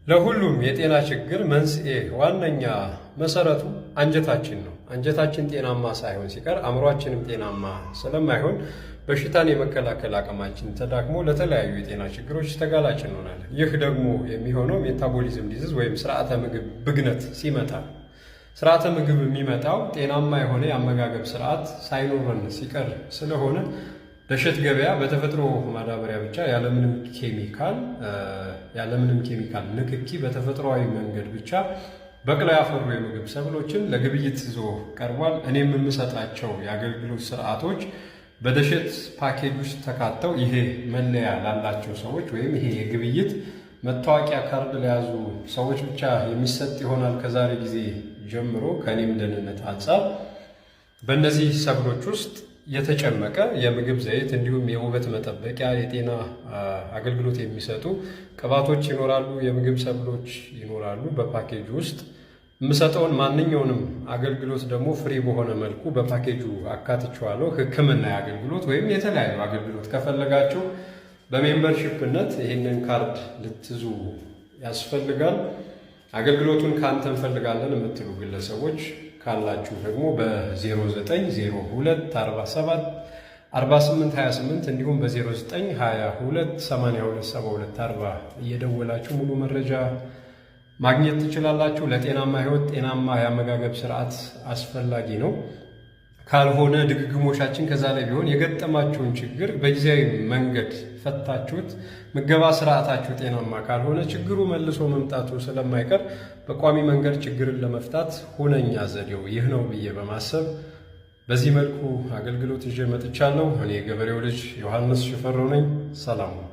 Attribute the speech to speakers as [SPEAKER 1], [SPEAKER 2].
[SPEAKER 1] ለሁሉም የጤና ችግር መንስኤ ዋነኛ መሰረቱ አንጀታችን ነው። አንጀታችን ጤናማ ሳይሆን ሲቀር አእምሯችንም ጤናማ ስለማይሆን በሽታን የመከላከል አቅማችን ተዳክሞ ለተለያዩ የጤና ችግሮች ተጋላጭ እንሆናለን። ይህ ደግሞ የሚሆነው metabolism disease ወይም ስርዓተ ምግብ ብግነት ሲመጣ። ስርዓተ ምግብ የሚመጣው ጤናማ የሆነ የአመጋገብ ስርዓት ሳይኖረን ሲቀር ስለሆነ ደሸት ገበያ በተፈጥሮ ማዳበሪያ ብቻ ያለምንም ኬሚካል ንክኪ በተፈጥሯዊ መንገድ ብቻ በቅለው ያፈሩ የምግብ ሰብሎችን ለግብይት ይዞ ቀርቧል። እኔም የምሰጣቸው የአገልግሎት ስርዓቶች በደሸት ፓኬጅ ውስጥ ተካተው ይሄ መለያ ላላቸው ሰዎች ወይም ይሄ የግብይት መታወቂያ ካርድ ለያዙ ሰዎች ብቻ የሚሰጥ ይሆናል። ከዛሬ ጊዜ ጀምሮ ከእኔም ደህንነት አንጻር በእነዚህ ሰብሎች ውስጥ የተጨመቀ የምግብ ዘይት እንዲሁም የውበት መጠበቂያ፣ የጤና አገልግሎት የሚሰጡ ቅባቶች ይኖራሉ፣ የምግብ ሰብሎች ይኖራሉ። በፓኬጅ ውስጥ የምሰጠውን ማንኛውንም አገልግሎት ደግሞ free በሆነ መልኩ በፓኬጁ አካትቼዋለሁ። ሕክምና አገልግሎት ወይም የተለያዩ አገልግሎት ከፈለጋችሁ በ membership ነት ይህንን ካርድ ልትይዙ ያስፈልጋል። አገልግሎቱን ከአንተ እንፈልጋለን የምትሉ ግለሰቦች ካላችሁ ደግሞ በ090247 4828 እንዲሁም በ0922 82 72 40 እየደወላችሁ ሙሉ መረጃ ማግኘት ትችላላችሁ። ለጤናማ ህይወት ጤናማ የአመጋገብ ስርዓት አስፈላጊ ነው። ካልሆነ ድግግሞሻችን ከዛ ላይ ቢሆን የገጠማችሁን ችግር በጊዜያዊ መንገድ ፈታችሁት ምገባ ስርዓታችሁ ጤናማ ካልሆነ ችግሩ መልሶ መምጣቱ ስለማይቀር በቋሚ መንገድ ችግርን ለመፍታት ሁነኛ ዘዴው ይህ ነው ብዬ በማሰብ በዚህ መልኩ አገልግሎት ይዤ መጥቻለሁ። እኔ የገበሬው ልጅ ዮሐንስ ሽፈራው ነኝ። ሰላም ነው።